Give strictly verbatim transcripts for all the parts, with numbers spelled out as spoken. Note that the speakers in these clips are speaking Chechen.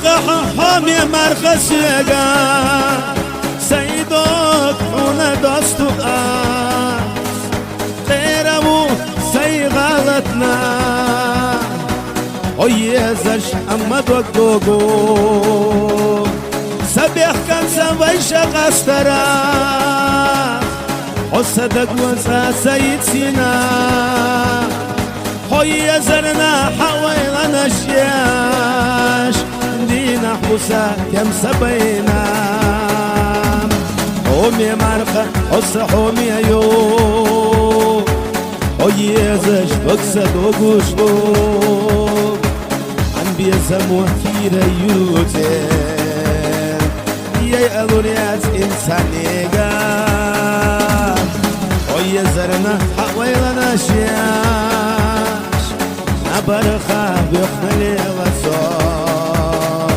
Къахьа хьоме марха соьга, сай дог хьуна доссаду аз. Къера ву сай гӀалатна, хьо езаш, амма дог догу. Са бехкам, са вайша къастара, хьо са даг вацӀа ца йицина. Хьо езарна хьа ойланаш еш, дийнахь бу са тем са байна. Хьоме марха, хьо са хьоме йо, хьо езаш дог са догуш ду. Ан безамо кийра юцӀе, яй алур яц инсанега. Хьо езарна хьа ойланаш еш, набарха вехна лела сон.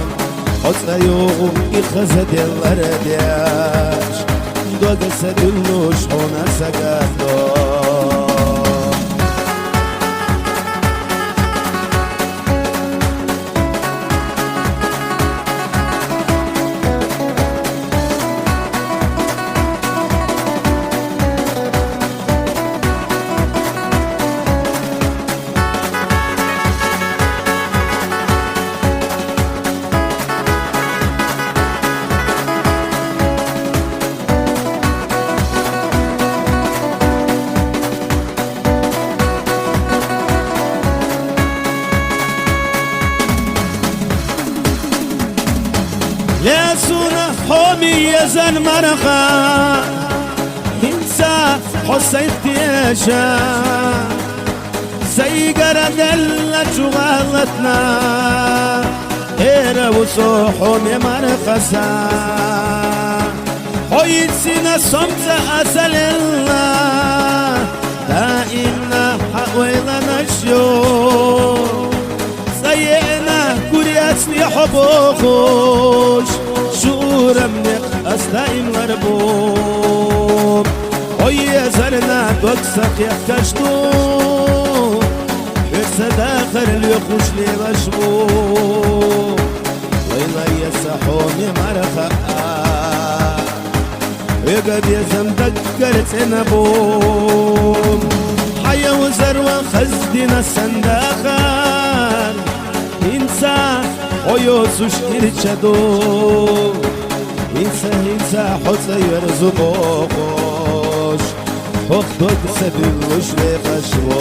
Хьо цӀа югӀу и хаза деллар деш, дога са дуьллуш хьуна сагатдо. Ле суна хьоме езан марха, хӀинца хьо сайх теша. Сайгара делла чу гӀалатна, хӀера ву со хьоме мархаса. Хьо йицина сом цӀа а ца лелла, даимна хьа ойланаш йо. ЦӀа еана гур яцни хьо бохуш, шурамнех ас даим ларбу. Хьо езарна дог са кхехкаш ду, хьоьца дахар лоьхуш лелаш ву. Вайла еса хьоме марха а, хьоьга безам даггара цӀена бу. Хьа йовзарван хаздина сан дахар, хӀинца хьо йоцуш ирча ду. ХӀинца, хӀинца хьо цӀа йоьрзу бохуш, хьох дог са дуьллуш вехаш ву.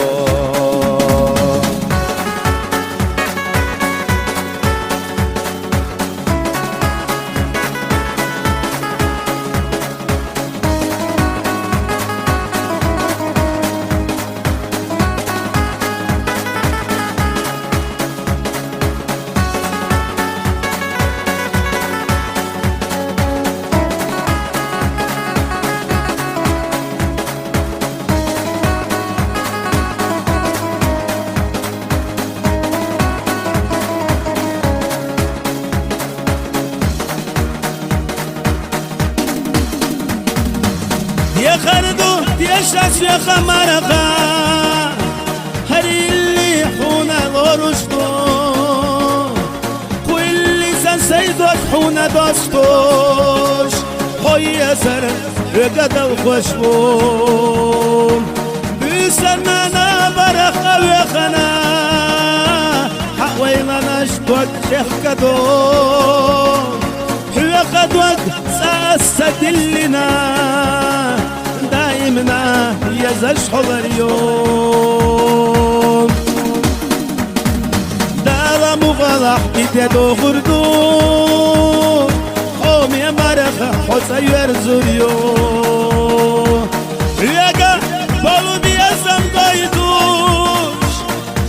Дехар ду, дешас веха марха, хӀарилли хьуна лоруш ду. Кхуьллица сай дог хьуна доссуш, хьо езар хьоьга далхош ву. Буьйсанна набарах къа вехана, хьа ойланаш дог чӀехкадо. Хьоьга дог цӀа ас ца диллина, даимна езаш хьо лар ю. Дала мукъалахь и де догӀур ду, хьоме марха хьо цӀа йоьрзур ю. Хьоьга болу безам гайтуш,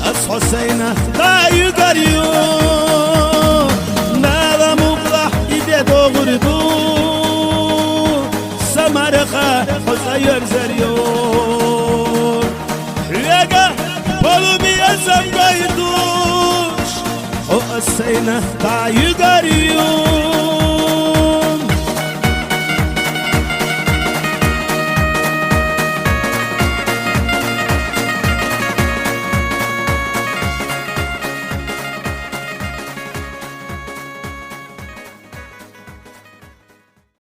ас хьо сайна дӀа а юьгур ю. Дала мукъалахь и де догӀур ду, са марха хьо цӀа йоьрзур ю. Хьоьга болу безам гайтуш, хьо ас сайна дӀа а юьгур ю.